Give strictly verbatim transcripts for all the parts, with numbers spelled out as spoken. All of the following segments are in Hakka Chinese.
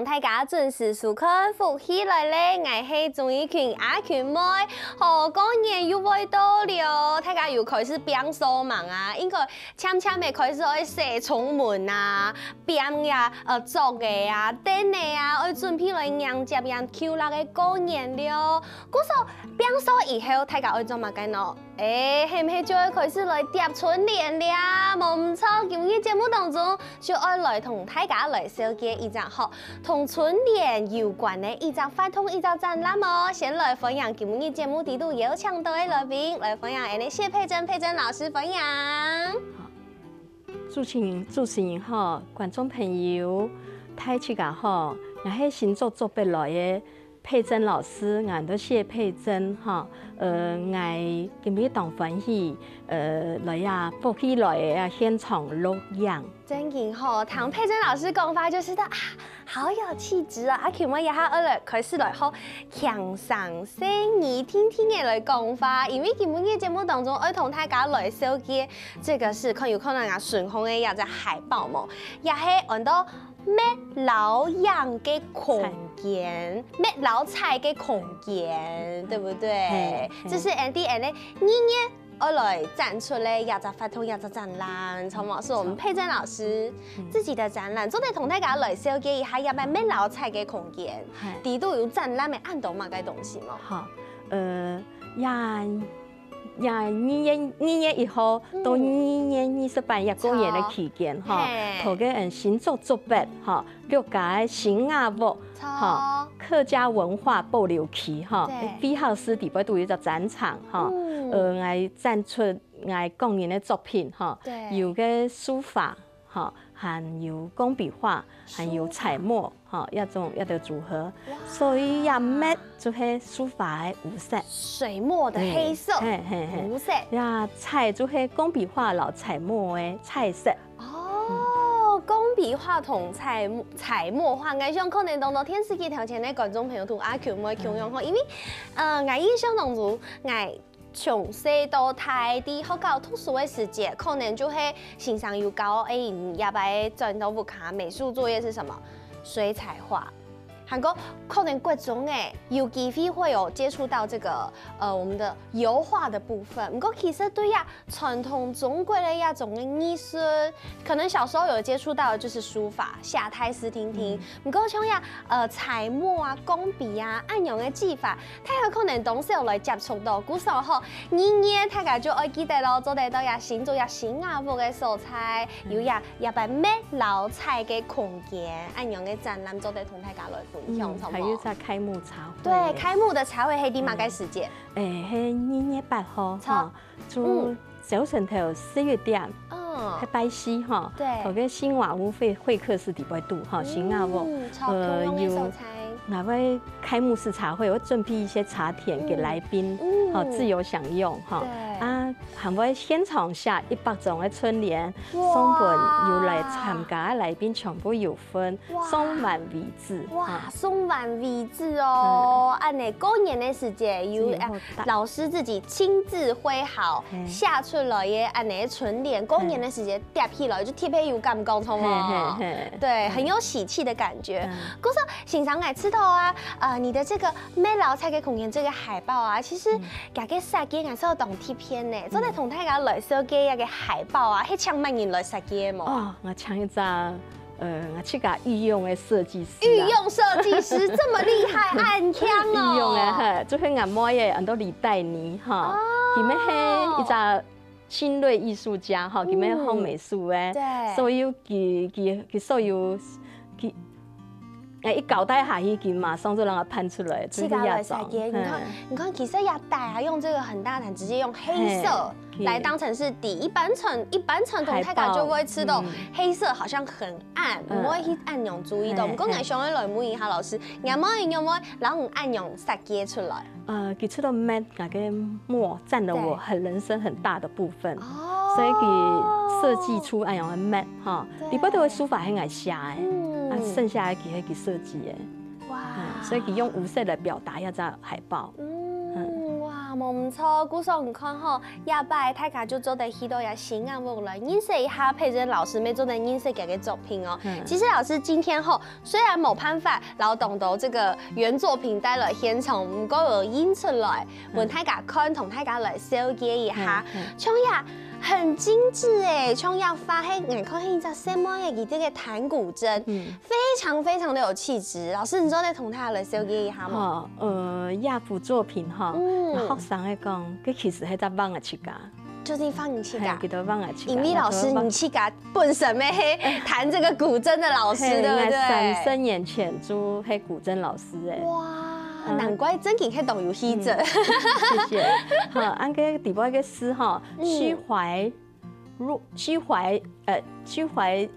大家準時收看《福氣來了》，𠊎係鍾怡群阿群妹。好，過年又會到了，大家又開始拚掃吂啊？應該漸漸仔開始愛洗窗門啊，拚呀，呃，桌仔啊、凳仔啊，愛準備來迎接這舊曆个過年了。故所拚掃以後，大家愛做麼个呢？誒，係毋係就愛開始來貼春聯了？無毋著，今日節目當中 就愛來同大家來紹介一隻吼，同春聯有關个一隻活動、一隻展覽哦。先來歡迎今日節目裡肚邀請到个來賓，來歡迎𠊎等謝佩珍，佩珍老師，歡迎。主持人，主持人好，觀眾朋友，大自家好，𠊎係新竹竹北來个 佩珍老師，𠊎都謝佩珍哈。呃，𠊎今日當歡喜，呃，來呀，福氣來个啊，現場錄影。真經吼，聽佩珍老師講話就知道啊，好有氣質啊！啊，今日這下愛來開始來好輕鬆細語定定仔來講話，因為今日个節目當中愛同大家來紹介，這個係看有看到啊，順風个這隻海報無，也係安到 搣摎影个空間，搣摎彩个空間，對不對？嘿，嘿。這係𠊎等个二月愛來展出个這隻活動、這隻展覽，著無？是我們佩珍老師自己的展覽，做得同大家來紹介一下，這搣摎彩个空間，嘿。裡肚有展覽个恁多麼个東西無？好，呃，呀， 呀，二月二月一號到二月二十八，也過年个期間吼，頭个嗯新竹竹北吼，六家个新雅屋吼，客家文化保留區吼，飛鶴寺底背肚有一隻展場吼，呃，𠊎展出𠊎個人个作品吼，有个書法吼，還有工筆畫，還有彩墨。 吼，這種這兜組合，所以這搣就係書法个烏色，水墨的黑色，嘿嘿嘿，烏色。這彩就係工筆畫摎彩墨个彩色。哦，工筆畫同彩彩墨畫，𠊎想可能當多電視機頭前个觀眾朋友同阿群妹共樣吼，因為，呃，𠊎印象當中，𠊎 從細到大，在學校讀書个時節，可能就係先生有教，誒，你這擺轉到屋下，美術作業是什麼？水彩畫。還過可能國中誒，有機會會有接觸到這個，呃，我們的油畫的部分。毋過其實對呀，傳統中國个這種个藝術，可能小時候有接觸到的就是書法，寫大字定定。毋過像呀，呃，彩墨啊、工筆啊，恁樣个技法， 大家可能當少來接觸到，故所吼，二月大家就愛記得咯，做得到這新竹這新雅屋个所在，有這這擺搣摎彩个空間，恁樣个展覽做得同大家來分享，嗯，好無？還有隻開幕茶會。對，開幕的茶會係在麼个時節？誒，係二月八號著吼，就朝晨頭十一點，嗯係拜四吼，對頭个新雅屋會會客室底背肚吼，新雅屋，嗯，著，共樣个所在。𠊎會開幕式茶會，會準備一些茶點給來賓，嗯吼，自由享用吼。對啊，還會現場寫一百張个春聯，哇送分有來參加个來賓全部有分，哇送完為止。哇，啊送完為止哦，恁呢過年个時節有自由活動老師自己親自揮毫嘿寫出來个恁呢春聯，過年个時節貼起來就特別有感覺，好無？嘿嘿嘿對，很有喜氣的感覺。嗯故所先生，𠊎知道啊，呃，你的這個搣摎彩个空間這個海報啊，其實這個設計𠊎受到當特別呢，做得同大家來紹介這個海報啊，係請麼人來設計無？哦，𠊎請一隻，呃，𠊎自家御用个設計師啊。御用設計師這麼厲害，恁強哦！御用个，嘿，就係𠊎妹仔，安到李黛妮哈，佢乜係一隻新銳藝術家哈，佢乜學美術个，對所以佢佢佢所有佢，誒，一交代下去，佢馬上就摎𠊎辦出來，自家來設計，你看，你看，其實這袋啊，用這個很大膽，直接用黑色嘿來當成是底，一般傳一般傳統大家就會知道海報嗯黑色好像很暗，嗯毋會去恁樣注意到。嘿毋過𠊎想愛來問一下老師，你有無有無摎你恁樣設計出來？呃，佢除了搣，那個墨佔了我對很人生很大的部分，哦所以佢設計出恁樣个搣哈，對裡背肚个書法係𠊎寫个，嗯啊，剩下个佢係佢設計个，哇嗯，所以佢用烏色來表達這隻海報。嗯，哇，無毋著，故所你看吼，這擺大家就做得去到這新雅屋來認識一下佩珍老師，乜做得認識佢个作品哦。嗯。其實老師今天吼，雖然無辦法摎當多這個原作品帶來現場，毋過有印出來，嗯。分大家看，同大家來紹介一下。嗯，嗯。像這很精緻欸，像這畫係，𠊎看係一隻細妹仔，佢這個彈古箏，嗯。非常非常的有氣質。老師，你做得同大家來紹介一下嗎？哦，呃，這幅作品哈，嗯。學生來講，這其實係在畫𠊎自家。就是畫你自家。嘿，佢都畫𠊎自家。因為老師你自家本身乜係彈這個古箏的老師，嘿，對不對？𠊎三十年前就係古箏老師欸。哇，嗯。難怪正經係當有氣質。嗯，謝謝。好，恁个底背个詩哈，嗯。虛懷若，虛懷，呃，虛懷，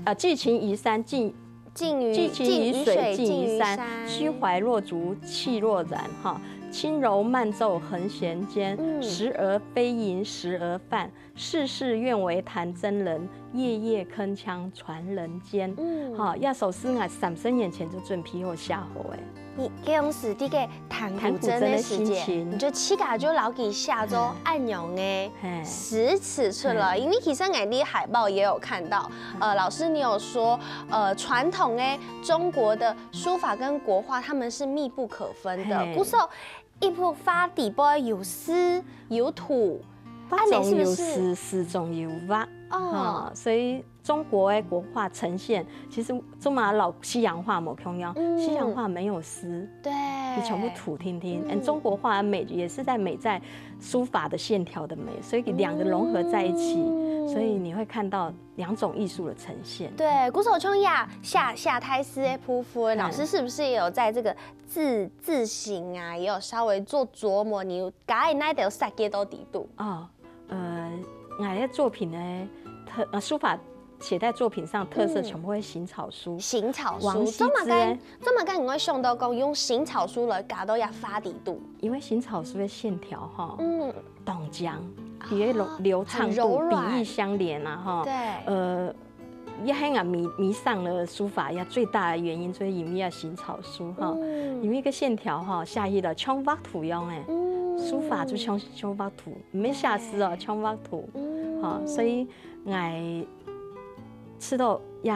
呃，寄情於山，寄，寄情於，寄情於水，寄情於山，寄情於山。虛懷若竹，氣若然，哈。輕柔慢奏橫絃間，嗯。時而飛吟，時而泛，世事願為彈箏人，夜夜鏗鏘傳人間。嗯。哈，這首詩𠊎三十年前就準備好寫好欸。 你該央時在該彈古箏个時節，彈古箏个心情。你就自家就摎佢寫做恁樣个詩詞出來，嗯。嘿。因為其實𠊎在海報也有看到，呃，老師你有說，呃，傳統个中國的書法跟國畫它們是密不可分的，嘿。故所一幅畫底背有詩有圖，畫中有詩，恁樣是不是？詩中有畫，哦。哈，所以 中國个國畫呈現，其實這嘛摎西洋畫無共樣，嗯。西洋畫沒有詩，對。佢全部圖騰騰，嗯。嗯，中國畫的美也是在美在書法的線條的美，所以兩個融合在一起，嗯。所以你會看到兩種藝術的呈現。對，故所像這寫，寫大字个部分，嗯。老師是不是也有在這個字，字形啊，也有稍微做琢磨，你有加一那點設計到底肚？哦， 呃，𠊎个作品呢，特，呃，書法寫在作品上特色全部會行草書。嗯。行草書，王羲之呢？做麼个，做麼个你會想到講用行草書來加到這畫底肚？因為行草書的線條哈，嗯。當靚，佢个流，啊，流暢度、很柔軟。筆意相連啊，哈。對。呃， 也係𠊎迷，迷上了書法，也最大的原因，就係因為這行草書哈。嗯。因為該線條哈，寫起來像畫圖樣欸，嗯。書法就像，像畫圖，毋係寫詩哦，對。像畫圖。嗯。哈，所以𠊎試著這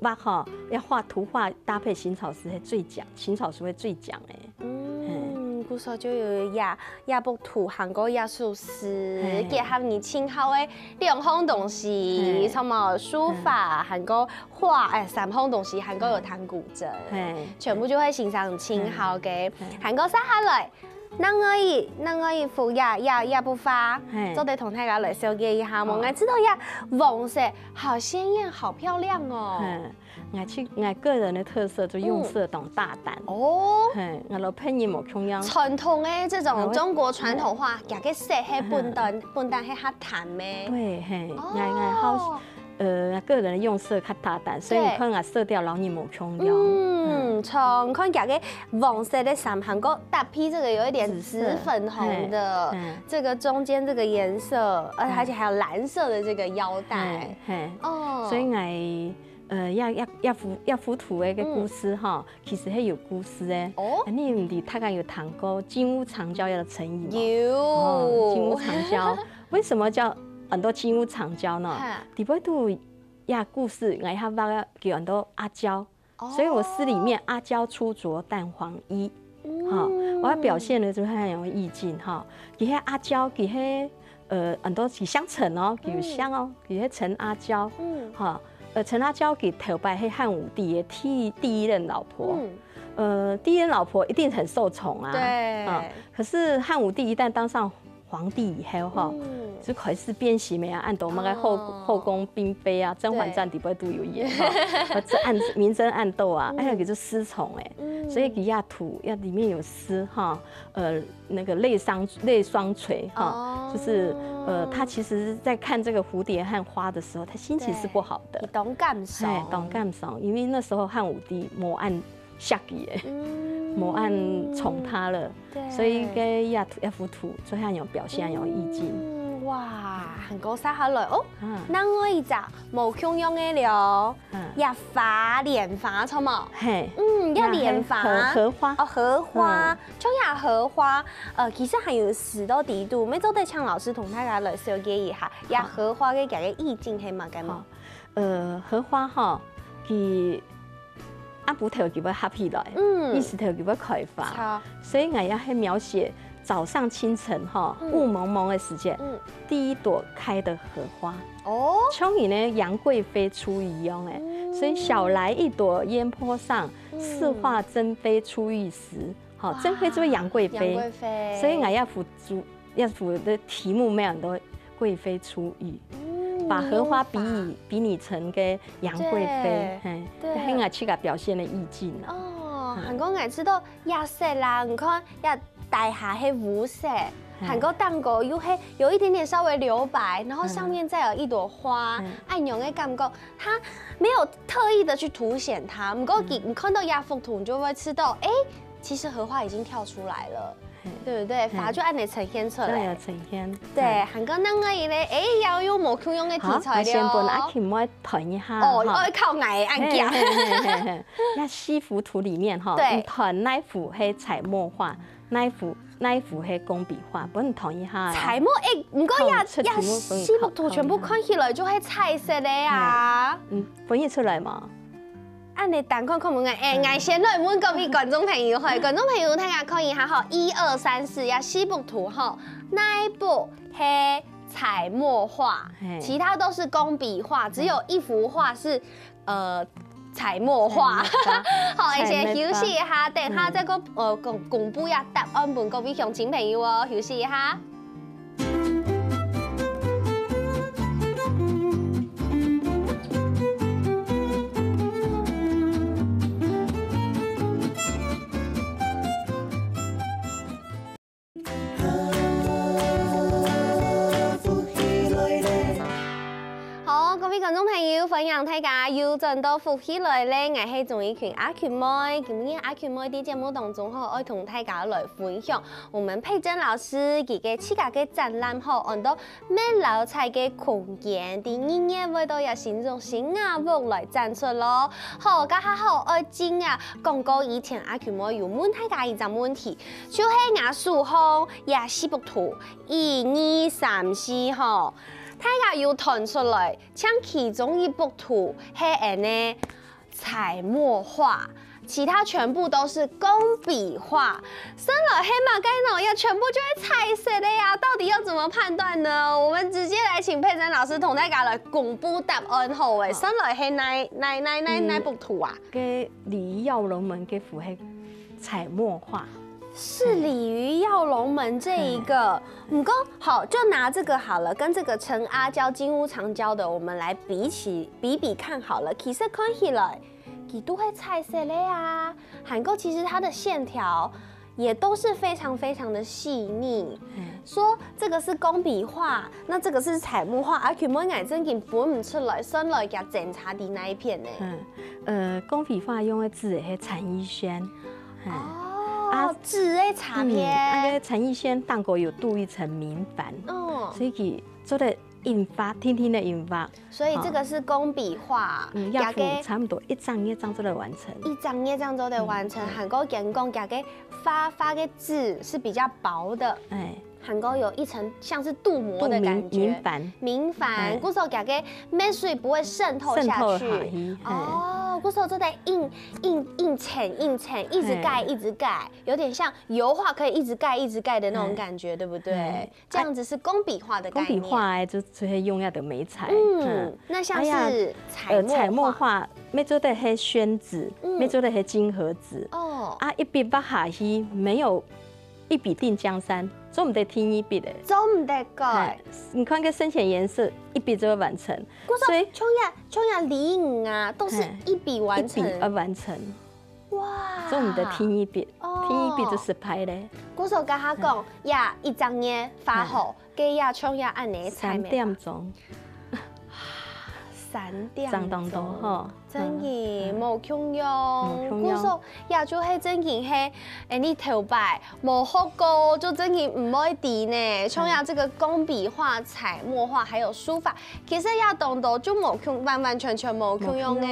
畫哈，這畫圖畫搭配行草書係最靚，行草書係最靚欸。 嗯，故所就有這，這幅圖還過這首詩，嘿。結合你盡好个兩項東西，嘿。像麼書法，嘿。還過畫，欸，三項東西，還過有彈古箏，嘿。全部就會欣賞盡好个。嘿。還過接下來，另外一，另外一幅這，這，這幅畫，嘿。做得同大家來紹介一下無？哦。𠊎試著這黃色，好鮮豔，好漂亮哦。嘿。 𠊎去，𠊎個人的特色就用色當大膽。嗯。哦。嘿，𠊎摎別人無共樣。傳統的這種中國傳統畫，哦。佢个色係本旦，嗯。本旦係較淡个。對，嘿，哦。𠊎，𠊎好，呃，個人的用色較大膽，所以你看𠊎色調摎人無共樣。對。嗯，嗯。像看佢个黃色的衫，還過搭配這個有一點紫色。紫粉紅的，嘿，嗯。這個中間這個顏色，而且，嗯。而且還有藍色的這個腰帶。嘿，嘿。哦。所以𠊎 呃，這，這，這幅，這幅圖个个故事哈，嗯。其實係有故事个。哦。啊，你毋知大家有聽過金屋藏嬌這個成語無？有。哦，金屋藏嬌，為什麼叫恁多金屋藏嬌呢？哈。底背肚這故事，𠊎一下畫个叫恁多阿嬌，哦。所以我詩裡面阿嬌初著蛋黃衣。 哈，嗯。𠊎愛表現个就係恁樣个意境哈。佢係阿嬌，佢係，呃，恁多佢姓陳哦，佢有姓哦，嗯。佢係陳阿嬌。嗯。哈，呃，陳阿嬌佢頭擺係漢武帝个第，第一任老婆。嗯。呃，第一任老婆一定很受寵啊。對。啊，可是漢武帝一旦當上皇帝以後哈，嗯。就開始變心个啊，恁多麼个後，哦。後宮嬪妃啊，《甄嬛傳》對。底背都有演哈，這暗，明爭暗鬥啊，嗯。還有一個就失寵欸。 嗯。所以佢這圖，這裡面有詩哈，呃，那個淚傷，淚雙垂哈，哦。就是，呃，他其實在看這個蝴蝶和花的時候，他心情是不好的。對，佢當感傷。嘿，當感傷，因為那時候漢武帝無恁惜佢欸，嗯。無恁寵他了，對。所以該這圖，這幅圖，所以佢有表現有意境。嗯。哇，還過續下來哦，啊。另外一隻無共樣个了，啊。這花蓮花，著無？嘿，嗯，這蓮花。這係荷，荷花。哦，荷花，嗯。像這荷花，呃，其實還有詩在裡肚，乜做得請老師同大家來紹介一下，這荷花个佢个意境係麼个無？好。呃，荷花吼，佢 暗晡頭佢會合起來，嗯。日時頭佢會開花。好。所以𠊎也係描寫早上清晨吼，嗯。霧濛濛个時節，嗯。第一朵開的荷花。哦。像你呢，楊貴妃初遇一樣欸，嗯。所以小來一朵煙波上，嗯。似畫珍妃初遇時。吼，啊，珍妃就係楊貴妃。楊貴妃。所以𠊎也附註 這幅个題目乜恁多貴妃初遇，嗯，把荷花比喻，比擬成个楊貴妃，對，嘿，對。這係𠊎自家表現个意境啊。哦，嗯。還過𠊎知這色啦，你看這底下係烏色，嗯。還過頂高又係有一點點稍微留白，然後上面再有一朵花，嗯。嗯。恁樣个感覺，它沒有特意的去凸顯它，不過你，嗯。你看到這幅圖，你就會知道，欸，其實荷花已經跳出來了。 嘿。對不對？嘿。花就恁樣呈現出來。這樣有呈現。對，嗯。還過另外一個，欸，又有無共樣个題材了。好，𠊎先分阿琴妹彈一下，哦，哈。愛靠𠊎个按鍵。嘿，嘿，嘿，嘿，嘿。這四幅圖裡面哈，對。你彈哪幅係彩墨畫，哪幅，哪幅係工筆畫，分你彈一下啦。彩墨，欸，不過呀，看出題目分你考，這四幅圖全部看起來就係彩色个啊。考一下。嗯，分你出來嘛。 恁樣等看看問𠊎，欸，嗯。𠊎先來問各位觀眾朋友，嘿，觀眾朋友大家看一下吼，一二三四，這四幅圖吼，哪一幅係彩墨畫？嘿。其他都是工筆畫，只有一幅畫是，呃，彩墨畫。彩墨畫。好，𠊎先休息一下，等下再公，呃，公，公布這答案分各位鄉親朋友哦，休息一下。 好，各位觀眾朋友，歡迎大家又轉到福氣來了，𠊎係鍾怡群阿群妹。今日阿群妹在節目當中吼，愛同大家來分享 我們佩珍老師佢个自家个展覽吼，安到乜老彩个空間，在二月會到這新竹新雅屋來展出咯。好，這下好愛進啊，廣告以前阿群妹有問大家一隻問題，就係𠊎手項這四幅圖，一、二、三、四吼，大家有彈出來，像其中一幅圖係恁呢 彩墨畫，其他全部都是工筆畫。算來係麼个呢？也全部就係彩色个呀，到底要怎麼判斷呢？我們直接來請佩珍老師同大家來公布答案好了。好。算來係哪，哪，哪，哪，嗯，哪幅圖啊？該鯉魚躍龍門該幅係彩墨畫。 是鯉魚躍龍門這一個。嗯。毋過，好，就拿這個好了，跟這個陳阿嬌金屋藏嬌的，我們來比起，比比看好了。其實看起來，佢都係彩色个啊。還過其實它的線條也都是非常非常的細膩。嗯。說這個是工筆畫，那這個是彩墨畫，啊，根本𠊎正經分毋出來，算來佢精差在哪一片呢？嗯，呃，工筆畫用个紙係陳一軒。 嘿。哦，啊，紙个差別。嗯，該个陳一軒頂高有鍍一層明矾，哦。所以佢做得印花，定定仔印花。所以這個是工筆畫，嗯，這幅差毋多一張一張做得完成。一張一張做得完成，嗯。還過佢講佢个畫，畫个紙是比較薄的。哎。 還過有一層像是鍍膜的感覺。鍍明，明矾。明矾，哎。故所佢个墨水不會滲透下去。滲透下去，哎。哦，故所做得印，印，印層，印層，一直蓋，哎。一直蓋，有點像油畫可以一直蓋，一直蓋的那種感覺，哎。對不對？哎。這樣子是工筆畫的概念。工筆畫，哎，就，就係用到个媒材。嗯，嗯。那像是，哎呀，彩墨畫。呃，彩墨畫，乜做得係宣紙，嗯。乜做得係金合紙。哦。啊，一筆畫下去，沒有 一筆定江山，做毋得第二筆个。做毋得改。嘿，你看該深淺顏色，一筆就會完成。故所，所以像這，像這鯉魚啊，都是，嘿，一筆完成。一筆，呃，完成。哇。做毋得第二筆，哦。第二筆就失敗咧。故所該下講，嗯。呀，一張頁畫好，嘿。該也像這恁呢，三點鐘。三點鐘。正當多吼。真个無共樣，無共樣。故所也就係真个係，欸，你頭擺無學過，就真个毋會知呢。像呀，這個工筆畫、彩墨畫，還有書法，其實也當多就無共，完完全全無共樣个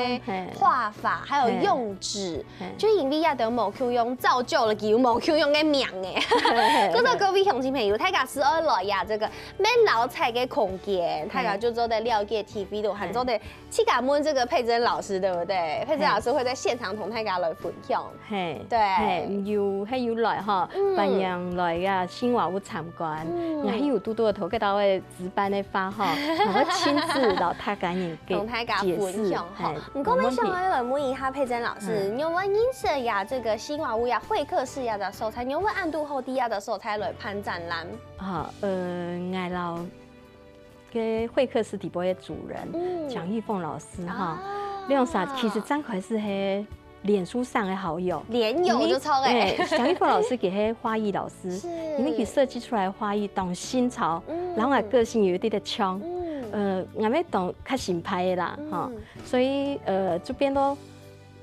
畫法，還有用紙，就因為也都無共樣，造就了佢有無共樣个名欸。故所各位鄉親朋友，大家係愛來呀，這個免老師个空間，大家就做得了解體會到，還做得 自家問這個佩珍老師，對不對？佩珍老師會在現場同大家來分享。嘿，對，嘿，有，嘿有來哈，嗯，歡迎來啊，新華屋參觀。嗯，𠊎係有堵堵个頭，該兜个值班个話哈，𠊎會親自摎大家人解，同大家分享哈。解釋，嘿，毋過，𠊎想愛來問一下佩珍老師，嗯，你有無認識呀？這個新華屋呀，會客室呀个所在，你有無恁堵好在呀个所在來辦展覽？啊，呃，𠊎摎 个會客室底背个主人，嗯，蔣玉鳳老師哈，兩儕其實正開始係臉書上个好友，臉友就著欸。因為，欸，蔣玉鳳老師佢係花藝老師，是，因為佢設計出來个花藝當新潮，嗯，然後𠊎个性有一點點衝，嗯，呃，𠊎乜當較新派个啦，嗯，哈，所以，呃，就變到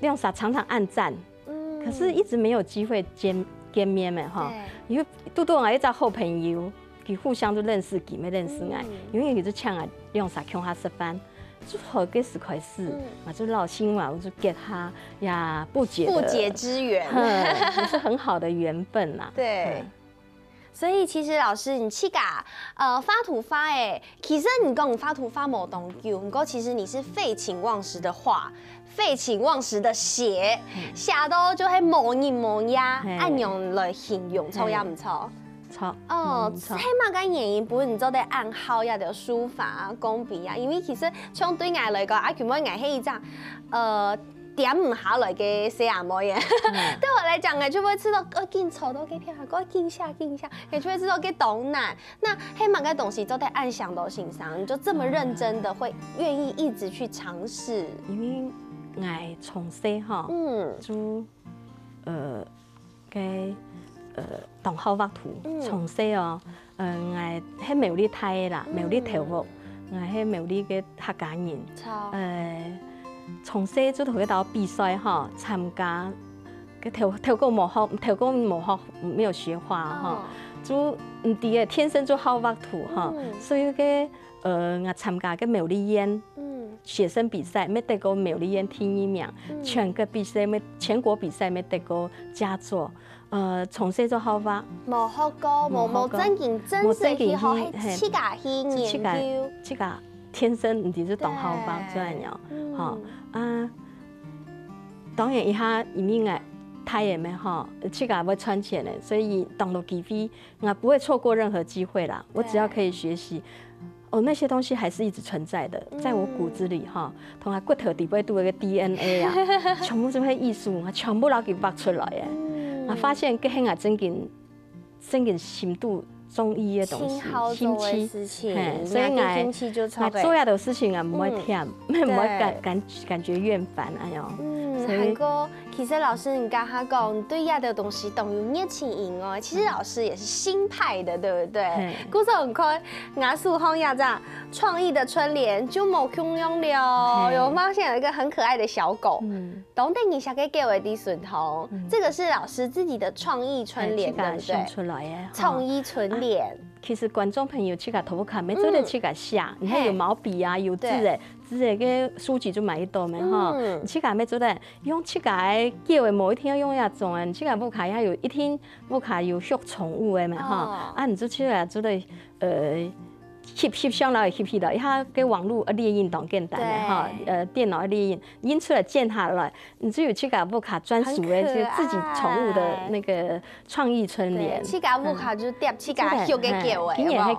兩儕常常按讚，嗯，可是一直沒有機會見，見面嘛，哈，對，因為堵堵𠊎一隻好朋友， 佢互相都認識，佢乜認識𠊎，嗯，因為佢就請𠊎兩儕共下食飯，就好該時開始，嗯，𠊎就摎新華屋就結下呀不解的，不解之緣。嗯，也是很好的緣分啦。對。嗯。所以其實老師，你自家，呃，畫圖畫欸，其實你講畫圖畫無當久，毋過其實你是廢寢忘食的畫， 廢寢忘食的寫，寫到就係無日無夜，恁樣來形容，著也毋著？著，哦，係麼个原因分你做得恁好這兜書法啊、工筆啊？因為其實像對𠊎來講，啊，根本𠊎係一隻，呃，恬毋下來个細阿妹仔。對𠊎來講，𠊎就會試著，呃，緊坐到該片，過緊寫緊寫，𠊎就會試著該當難。 那係麼个東西做得恁想到先生，你就這麼認真的會願意一直去嘗試？因為𠊎從細哈，嗯，就，呃，該，呃，當好畫圖，嗯，從細哦，呃，𠊎係苗栗大个啦，嗯，苗栗頭屋，𠊎係苗栗个客家人，著，呃，從細就同佢兜比賽哈，參加 个頭，頭過無學，頭過無學，沒有學畫哈，哦，就毋知个，天生就好畫圖哈，嗯，所以个，呃，𠊎參加个苗栗縣，嗯，學生比賽，乜得過苗栗縣第二名，嗯，全國比賽乜，全國比賽乜得過佳作，呃，從細就好畫，無學過，無，無學過，無正經，正式去學，無正經去，係自家去研究，係自家，自家天生毋知就當好畫，對，這樣，嗯，吼，啊， 當然，這下因為𠊎大了嘛吼，自家會賺錢了，所以當多機會，𠊎不會錯過任何機會啦。我只要可以學習，哦，那些東西還是一直存在的，在我骨子裡哈，同𠊎骨頭底背肚个DNA啊，全部就係藝術，𠊎全部摎佢畫出來欸。嗯，𠊎發現，這係𠊎正經 真个深度中意个東西，興趣，嘿，所以𠊎，興趣就著欸。𠊎做這兜事情啊，毋會忝，毋會感，感，感覺厭煩，哎喲。嗯，所以，還過，其實老師你剛剛講，對這兜東西當有熱情以外，其實老師也是新派的，對不對？嘿。故所你看，𠊎手項這隻創意的春聯就無共樣了，有發現有一個很可愛的小狗。嗯。 當得人惜个狗仔在脣頭，這個是老師自己的創意春聯，對不對？自家想出來个，吼。創意春聯。其實觀眾朋友自家頭殼看，乜做得自家寫，你看有毛筆啊，有字欸，字欸个書籍就買得到咩，吼。你自家乜做得用自家个狗仔，無一定愛用這種欸，你自家屋下也有一定屋下有畜寵物个嘛，吼。啊，你就自家做得，呃， 翕，翕相了，翕翕了，一下个網路啊，列印當簡單个哈，呃，電腦啊，列印，印出來剪下來，你就有自家屋下專屬个，就自己寵物的那個創意春聯。對，自家屋下就貼自家畜个狗仔，嘿，今年个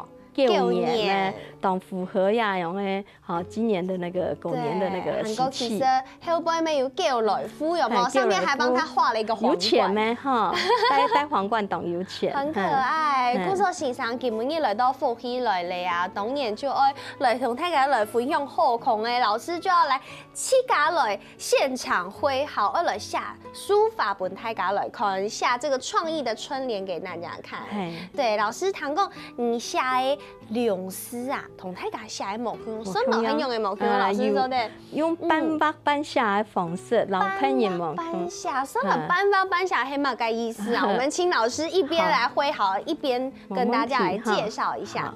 狗年呢，當符合呀，用个，好，今年的那個狗年的那個喜氣。對，還過其實 後背乜有狗來福，有無？嘿，上面還幫他畫了一個皇冠。有錢咩？哈，戴，戴皇冠當有錢。很可愛。嘿。故所先生今晡日來到福氣來了啊，當然就愛來同大家來分享好康个。老師就愛來自家來現場揮毫，愛來寫書法分大家來看，寫這個創意的春聯給大家看。嘿。對，老師，聽講你寫个龍字啊，同大家寫个無共樣，無共樣。算到很樣个無共樣，啊，老師說的。有，用半畫半寫个方式，嗯。摎別人無共。半畫半寫，算到半畫半寫，係麼个意思啊？嗯。我們請老師一邊來揮毫，好。一邊跟大家來介紹一下。無問題，哈。好。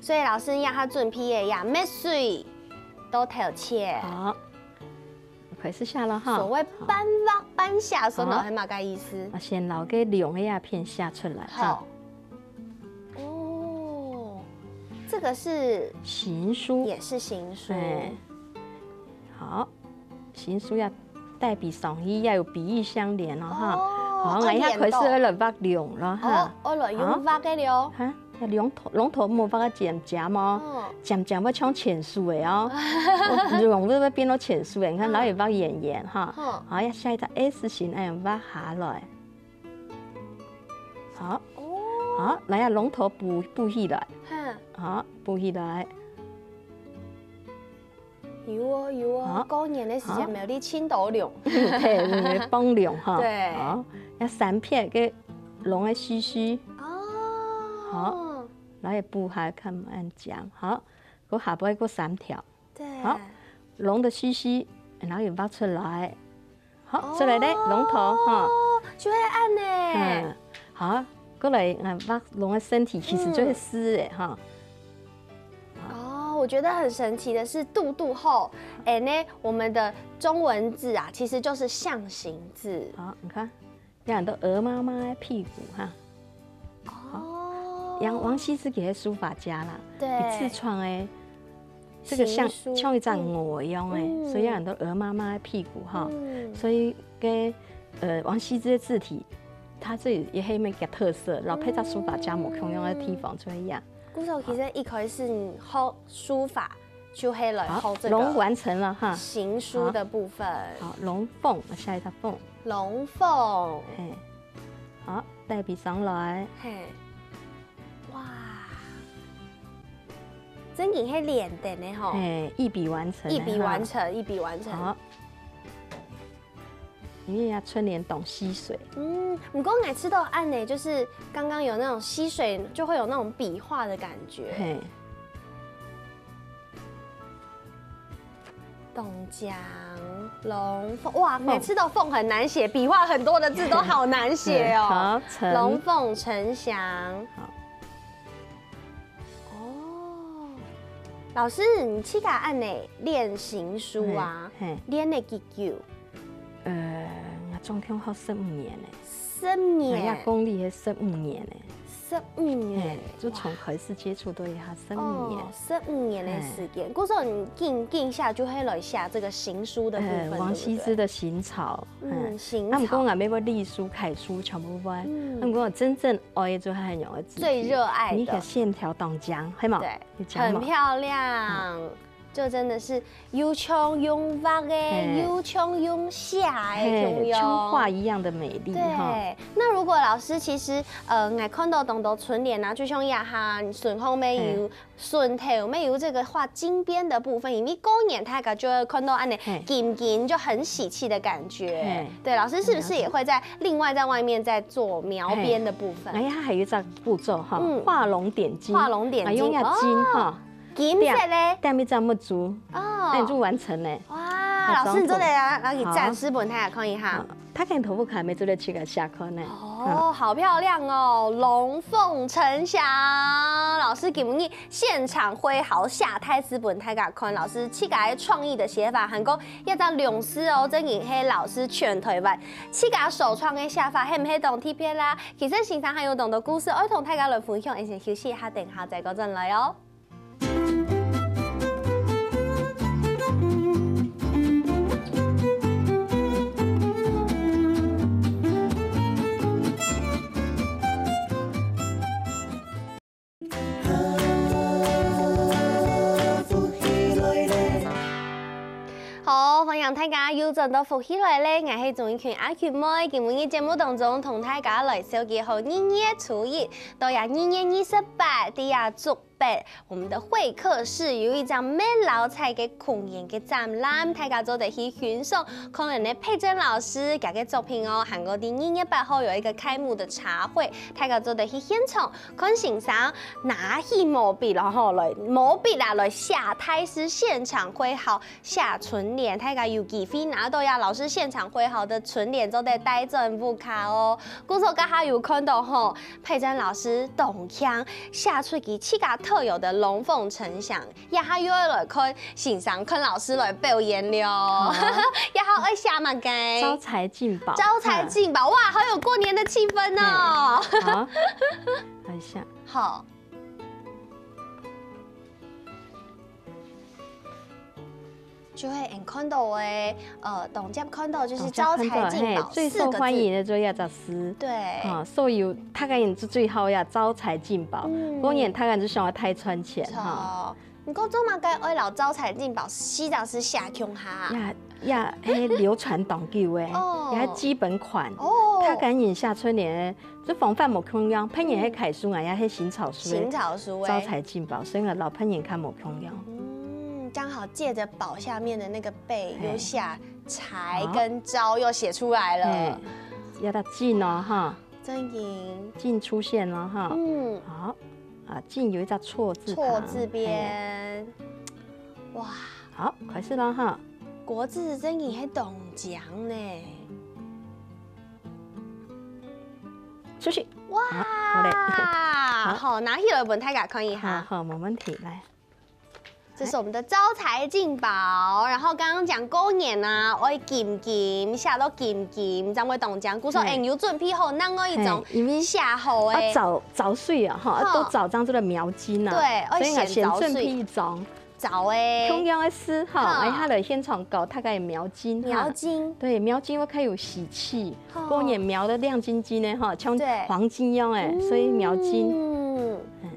所以老師，你這下準備个呀，墨水、到頭切。好。 開始寫了哈。所謂半畫半寫，算到係麼个意思？好。啊，先摎該龍个這片寫出來哈。好。哦，這個是行書。也是行書。哎，好，行書愛帶筆上去，愛有比喻相連哦哈。哦，好，𠊎一下開始愛來畫龍了哈。哦，哦，來用畫个了。好。哈？ 龍頭，龍頭莫畫个尖尖哦，嗯。尖尖會像錢樹个哦。哦，龍會，會變到錢樹个，你看，嗯。然後也畫圓圓哈。嗯。好，要下一張S形，哎，畫下來。好。哦。好，來啊，龍頭補，補起來。哈。好，補起來。 有哦，有哦，好。過年个時節，好。苗栗青島龍。對，你的放龍哈。對。好，要三片个龍个鬚鬚。哦。好，來補下看恁靚，好，過下背過三條。對。好，龍的鬚鬚，然後也畫出來。 好，出來咧，哦，龍頭哈。就係恁呢。嗯，好，過來，啊，畫龍个身體，其實就係獅仔哈。嗯。哦，我覺得很神奇的是，肚肚後，哎呢，我們的中文字啊，其實就是象形字。好，你看，這樣都鵝媽媽的屁股哈。哦。楊，王羲之佢係書法家啦，對。佢自創个 這個像，像一隻鵝樣欸，所以有很多鵝媽媽的屁股哈。所以該，呃，王羲之的字體，佢自家也係有佢个特色，摎別隻書法家無共樣个地方就一樣。故所其實一開始你學書法就係來學這個，好，龍完成了哈。行書的部分。好，龍鳳，下一隻鳳。龍鳳。嘿，好，帶筆上來。嘿，哇。 真經係連等个吼。嘿，一筆完成个哈。一筆完成，一筆完成。好。因為這春聯當溪水。嗯，毋過𠊎試著恁呢，就是剛剛有那種溪水，就會有那種筆畫的感覺。嘿。 當靚，龍鳳，哇，每次都鳳很難寫，筆畫很多的字都好難寫哦。好，龍鳳呈祥。好。哦，老師，你自家恁呢練行書啊，嘿，嘿。練了幾久？ 呃，𠊎總共學十五年呢。十五年？哎呀，公曆係十五年呢。十五年，嘿，就從開始接觸到這下十五年。哦，十五年的時間。嘿。故所你近，近下就會來寫這個行書的部分，呃，王羲之的行草，對不對？嗯，嘿。行草。啊，毋過𠊎乜愛隸書、楷書全部會。嗯。啊，毋過真正愛的就係用个字體，最熱愛的。你个線條當靚，係無？對，有講無？很漂亮。嗯。 就真的是又像用畫个，嘿。又像用寫个，嘿，共樣。像畫一樣的美麗哈。對，那如果老師，其實，呃，𠊎看到當多春聯啊，就像這下，順風乜有，嘿。順頭乜有這個畫金邊的部分，因為過年大家就會看到恁呢，嘿。金金就很喜氣的感覺。嘿。對，老師是不是也會再另外在外面再做描邊的部分？嘿。哎呀，還有一個步驟哈，嗯。畫龍點睛。畫龍點睛，啊，用這金哈。哦。 金色个。點，點一隻目珠，哦。那你就完成了。哇，好，老師，你做得啊，然後你展示分大家看一下。好，大家頭殼下面做得自家寫看呢。哦，嗯。好漂亮哦，龍鳳呈祥，老師今日現場揮毫寫大字分大家看，老師自家个創意的寫法，還過這隻龍字哦，真經係老師全台灣自家首創个寫法，係毋係當特別啦？其實先生還有當多故事愛同大家來分享，𠊎先休息一下，等下再過轉來哦。 好，歡迎大家又轉到福氣來了，𠊎係鍾意群阿群妹。今晡日節目當中同大家來紹介好二月初一到呀二月二十八，在呀竹北我們的會客室有一張蠻老彩个空間个展覽，大家做得去欣賞。可能呢，佩珍老師佢个作品哦，還過在二月八號有一個開幕的茶會，大家做得去現場看先生拿起毛筆，然後來毛筆啊來寫大字，現場揮毫寫春聯，大家有機會拿到呀老師現場揮毫的春聯，做得帶轉屋下哦。故所這下有看到吼，佩珍老師當慶寫出佢自家特有的龍鳳呈祥，這下又愛來看先生、看老師來表演了。這下愛寫麼个？招財進寶。招財進寶，哇，好有過年的氣氛哦。好，看一下。好。 就會俺看到的，呃，當接看到就是招財進寶四個字。最受歡迎的就係這隻字。對。啊，所以大家人就最好愛招財進寶。嗯。過年大家人就想愛大賺錢哈。毋過做麼个愛摎招財進寶四隻字寫共下啊？呀呀，係流傳當久誒，哦。也係基本款。哦。大家人寫春聯， 這方法無共樣，別人係楷書，𠊎也係新草書个。新草書个。招財進寶，所以𠊎摎別人較無共樣。嗯，剛好借著寶下面的那個貝，對。有寫財跟招又寫出來了。嘿，愛讀進哦哈。真經。進出現了哈。嗯。好，啊，進有一隻錯字旁。錯字邊。嘿。哇。好，開始了哈。國字真經係當靚呢。 出去。哇，好，好嘞。好。好，拿起來分大家看一下。好，好，沒問題，來。這是我們的招財進寶，然後剛剛講過年啊，愛金金，寫到金金，正會當靚。故所，對。哎，你有準備好另外一種，嘿，因為寫好的。啊，找，找水啊，哈，好。都找張這個描巾啊。對，所以我先準備一張。愛先找水。 找欸。共樣个字哈，好。哎，下來現場搞大概描巾哈。描巾。對，描巾會較有喜氣，好。過年描得亮晶晶个哈，像對。黃金樣欸，所以描巾。嗯。嗯。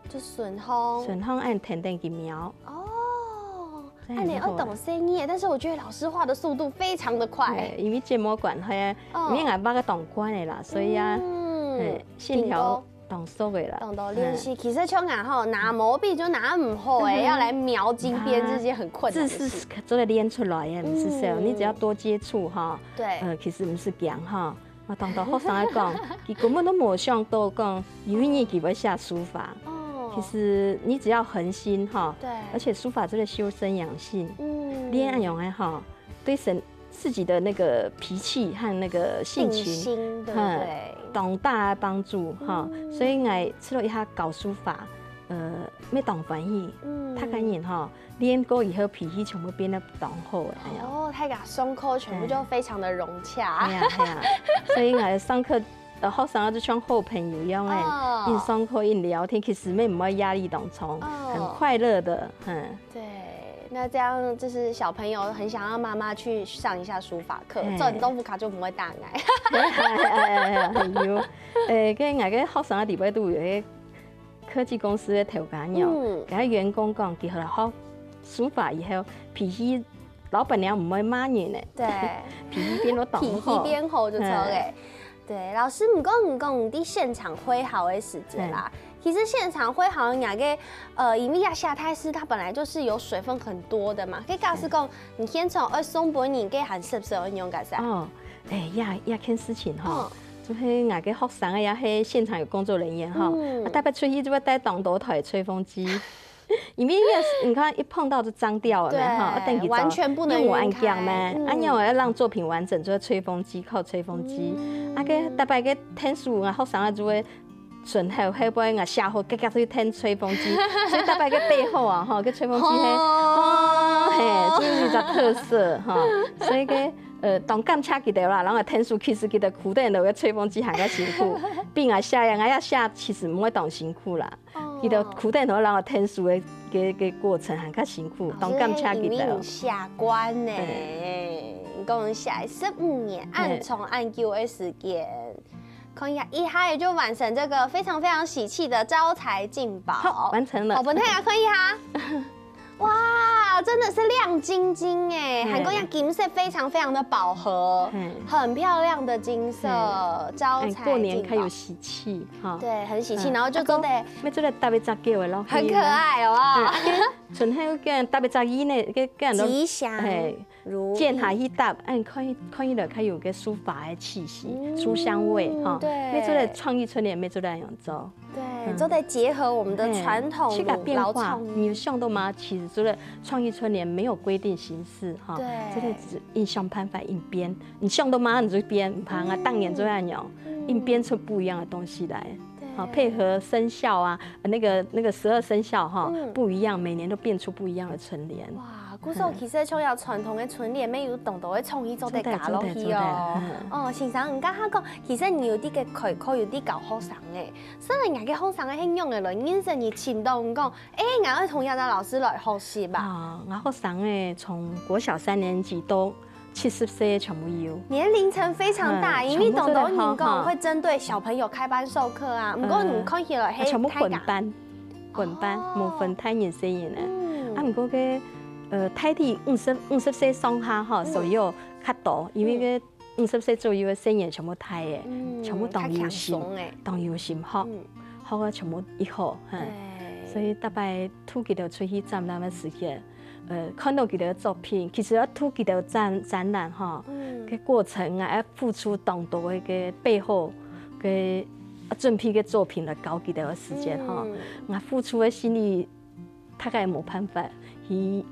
就順風。順風恁定定去描。哦，對，恁呢愛當細膩，但是我覺得老師畫的速度非常的快。對，因為這毛管係，哦。因為𠊎畫个當慣个啦，所以啊，嗯。嘿，線條 當熟个啦。當多練習。嗯。其實像𠊎吼，拿毛筆就拿毋好欸，嗯哼。要來描金邊，啊，這是很困難的事。這是做得練出來个，毋係說，嗯。你只要多接觸哈，對。呃，其實毋係講哈。啊，當多學生來講，佢根本都無想到講有一日佢會寫書法。哦。其實你只要恆心哈，對。而且書法這個修身養性，嗯。練恁樣个哈， 對身，自己的那個脾氣和那個性情，定心，對不對？嗯，當大的幫助哈。嗯。所以𠊎除了一下搞書法，呃，乜當歡喜，嗯。大家人哈，練過以後脾氣全部變得當好欸，哎呀。哦，大家上課全部就非常的融洽。哎呀，哎呀，所以𠊎上課，呃，學生啊，就像好朋友一樣欸，哦。一直上課，一直聊天，其實乜毋會壓力當重，哦。很快樂的，嗯。 對，那這樣就是小朋友很想要媽媽去上一下書法課，哎。做人都不卡就不會打𠊎。哎，哎，哎，哎，有。誒，跟𠊎个學生个裡背都有一個科技公司个頭家娘，嗯。佢个員工講，佢學了學書法以後，脾氣，老闆娘毋會罵人呢。對。脾氣變到當好。脾氣變好就著了。哎。 對，老師，毋過你講你在現場揮毫个時節啦，嗯。其實現場揮毫，人家个，呃，因為這寫大字，它本來就是有水分很多的嘛。可以告訴講，嗯。你現場愛送分人个還是不是愛用个啥？哦，誒，也，也看事情吼。嗯。就係𠊎个學生啊，也係現場有工作人員吼，嗯。啊，特別出去就會帶當多台吹風機。 因為那個，你看一碰到就髒掉了嘛，對，哈，啊，等於完全不能用完全不能暈開。啊，你要讓作品完整，就要吹風機，靠吹風機。嗯。啊，該大家个天數啊，學生啊，就會順後後背啊，下後，結結去聽吹風機，所以大家个背後啊，吼，个吹風機嘿，哦。哦，嘿，這是一個特色哈，所以个，呃，當感謝佢兜啦，然後天數其實佢兜苦等个吹風機還較辛苦，比𠊎寫，𠊎也寫其實毋會當辛苦啦。 哦。佢兜苦等个人个天數个，个，个過程還較辛苦，當感謝佢兜。老師，因為你寫慣呢，嗯。你講寫十五年，嗯。恁長恁久个時間，看一下，一下就完成這個非常非常喜氣的招財進寶。好，完成了。好，分大家看一下。哇，啊，真的是亮晶晶哎，嘿。還過那金色非常非常的飽和，嘿。很漂亮的金色，嘿。招財進寶。哎，過年較有喜氣哈。對，很喜氣，嗯，然後就做得啊，講，要做得搭一隻狗仔落去啦。很可愛，好不好？嗯，啊，該春後个搭一隻雞呢，該，該人都，吉祥嘿，如意。剪下去搭，哎，看起，看起來較有个書法的氣息，嗯，書香味哈。對。要做得創意春聯，要做得恁樣做。 對，嗯。做得結合我們的傳統嘿，去甲變化，老創意。你有想到嗎？其實除了創意春聯沒有規定形式哈，對。這個只印象辦法硬編，你想到嗎？你就編，毋怕啊，嗯。當年就恁樣，嗯。硬編出不一樣的東西來，對。好，配合生肖啊，呃，那個，那個十二生肖哈，嗯。不一樣，每年都變出不一樣的春聯。哇，故所其實像這傳統的春聯，乜有當多个創意做得加落去哦。做得，做得，做得，嗯。哦，先生，你剛剛講，其實你有這個開課，有這教學生誒。 所以人家个學生係仰仔來認識你，尋到你講，欸，𠊎愛同這隻老師來學習啊。啊，𠊎學生欸，從國小三年級到七十歲全部有。年齡層非常大，嗯，因為當多人講，全部都在學，哈。會針對小朋友開班授課啊，毋過你看起來係，呃，全部混班，大家。混班，哦。無分大人細人啊。嗯。啊，毋過个，呃，大體五十，五十歲上下哈，嗯。所以有較多，因為个，嗯。 五十歲左右个細人全部大个，嗯，全部當有心，較輕鬆欸。當有心學，嗯。學个全部一好，嘿。對。所以逐擺渡佢兜出去展覽个時節，呃，看到佢兜个作品，其實愛渡佢兜展，展覽吼，嗯。个過程啊，愛付出當多个，个背後个，啊，準備个作品來教佢兜个時間吼，嗯。啊，付出个心力 大概無辦法去，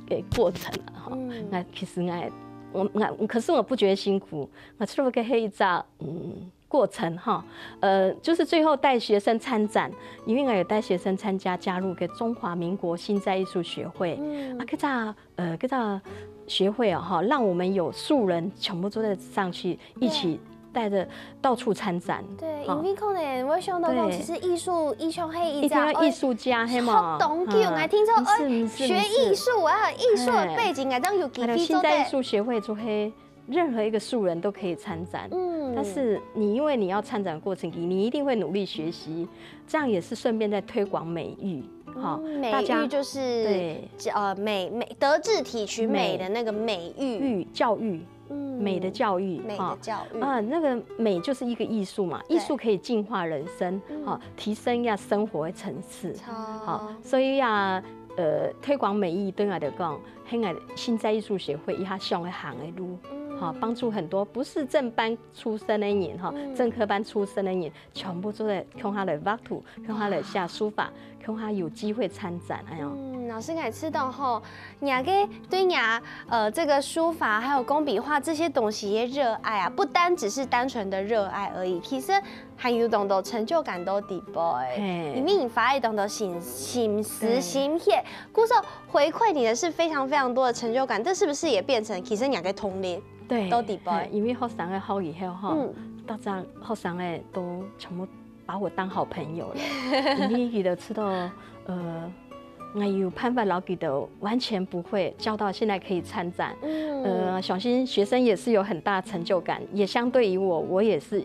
呃，過程了哈。嗯。那其實𠊎，我，𠊎，可是我不覺得辛苦，𠊎覺得這係一隻，嗯，過程哈。呃，就是最後帶學生參展，因為𠊎有帶學生參加，加入个中華民國現代藝術學會。嗯。啊，這隻，呃，這隻學會哦，哈，讓我們有素人全部都在上去一起 帶著到處參展。對，哈。因為可能會想到講，對。其實藝術，藝術係一隻，一定要藝術家，係無？學當久，嗯。𠊎聽說，毋係，毋係，欸，學藝術，毋係。啊，藝術个背景，嘿。𠊎正有機會做得。還有現代藝術學會就係任何一個素人都可以參展。嗯。但是你因為你要參展的過程，你一定會努力學習，這樣也是順便在推廣美育，哈，嗯，大家，美育就是，對。呃，美，美，德智體群美的那個美育。美，育，教育。 嗯，美的教育，美的教育。哈，啊，那個美就是一個藝術嘛，對。藝術可以淨化人生，嗯。哈，提升呀生活的層次，好。哈，所以呀，呃，推廣美育對𠊎來講，係𠊎現代藝術學會一下想要行的路，嗯。哈，幫助很多不是正班出身的人，哈，嗯。正科班出身的人， 全部做得共下來畫圖，共下來寫書法，共下有機會參展，恁樣。嗯，老師，𠊎知道吼，你个對你，呃，這個書法還有工筆畫這些東西的熱愛啊，不單只是單純的熱愛而已，其實還有當多成就感在裡背。嘿。因為你花了當多心，心思、對。心血，故所回饋你的是非常非常多的成就感，這是不是也變成其實你个動力？對，在裡背。嘿，因為學生个好以後吼，嗯。逐隻學生个都全部 把我當好朋友了，因為佢兜知道，呃，𠊎有辦法摎佢兜完全不會，教到現在可以參展。嗯。呃，相信學生也是有很大成就感，也相對於我，我也是，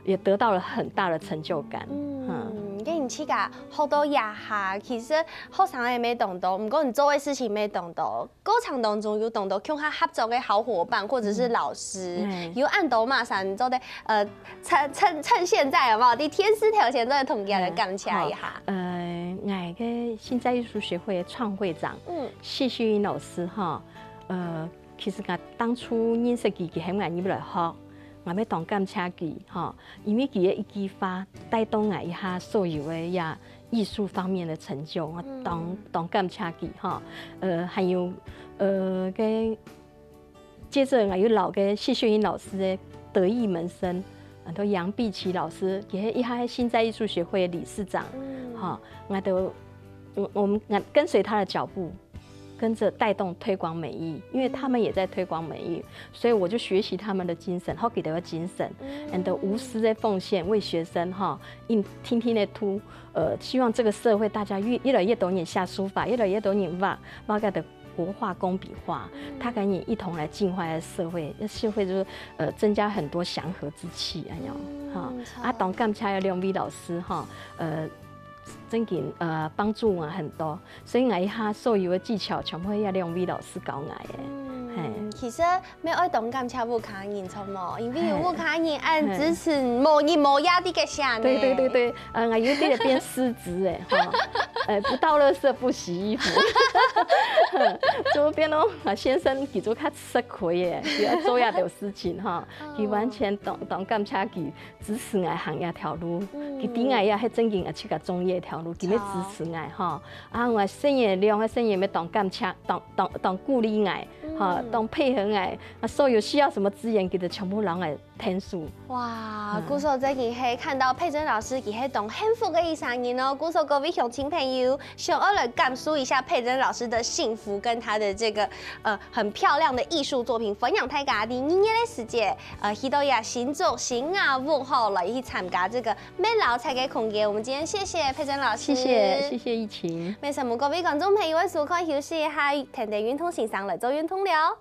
也得到了很大的成就感。嗯。嗯，該你自家學到這下，其實學生也無當多，毋過你做个事情無當多。 過程當中有當多共下合作个好夥伴或者是老師，嗯。有恁多嘛，想做得，呃，趁，趁，趁現在有沒有？在電視頭前做得同佢兜感謝一下。嗯，好。呃，𠊎个現代藝術學會創會長，嗯。謝秀英老師哈，呃，其實𠊎當初認識佢，佢喊𠊎入來學，𠊎乜當感謝佢哈，因為佢个一句話帶動𠊎一下所有个呀 藝術方面的成就，𠊎當，嗯。當感謝佢哈。呃，還有，呃，个，接著𠊎又摎个謝秀英老師个得意門生，安到楊碧琪老師，佢係一下係現代藝術學會个理事長，嗯。哈，𠊎都，我，我們，𠊎跟隨他的腳步， 跟著帶動推廣美育，因為他們也在推廣美育，所以我就學習他們的精神，學佢兜个精神，嗯。and無私的奉獻，為學生哈，用定定个圖，呃，希望這個社會大家越，越來越多人寫書法，越來越多人畫，畫个的國畫、工筆畫，嗯。大家也一同來淨化社會，讓社會就是，呃，增加很多祥和之氣，恁樣，嗯，哈。啊，當感謝有兩位老師哈，呃，真經呃幫助𠊎很多，所以𠊎一下所有个技巧全部係這兩位老師教𠊎个。嗯，其實乜愛當感謝屋下人，著無？因為有屋下人恁支持，無日無夜在該寫呢。對對對對，呃，𠊎有點變失職哎哈，哎，不倒垃圾不洗衣服，就變到啊先生佢就較吃虧哎，佢愛做這兜事情哈，佢完全當當感謝佢。 支持𠊎行這條路，佢知𠊎也係真經愛自家中意个條路，佢乜支持𠊎吼。啊，𠊎細人兩个細人乜當感謝，當當當鼓勵𠊎，吼，當配合𠊎，啊，所有需要什麼資源，佢就全部摎𠊎添手。哇，故所真經係看到佩珍老師，佢係當幸福个一儕人哦。故所各位鄉親朋友，想要來感受一下佩珍老師的幸福跟她的這個呃很漂亮的藝術作品，分享大家的二月个時節，呃，去到這新竹新雅屋吼，來去參加這個美勞採个空間。我們今天謝謝佩珍老師，謝謝謝謝玉琴。沒什麼，各位觀眾朋友，愛收看休息一下，聽聽運動先生來做運動了。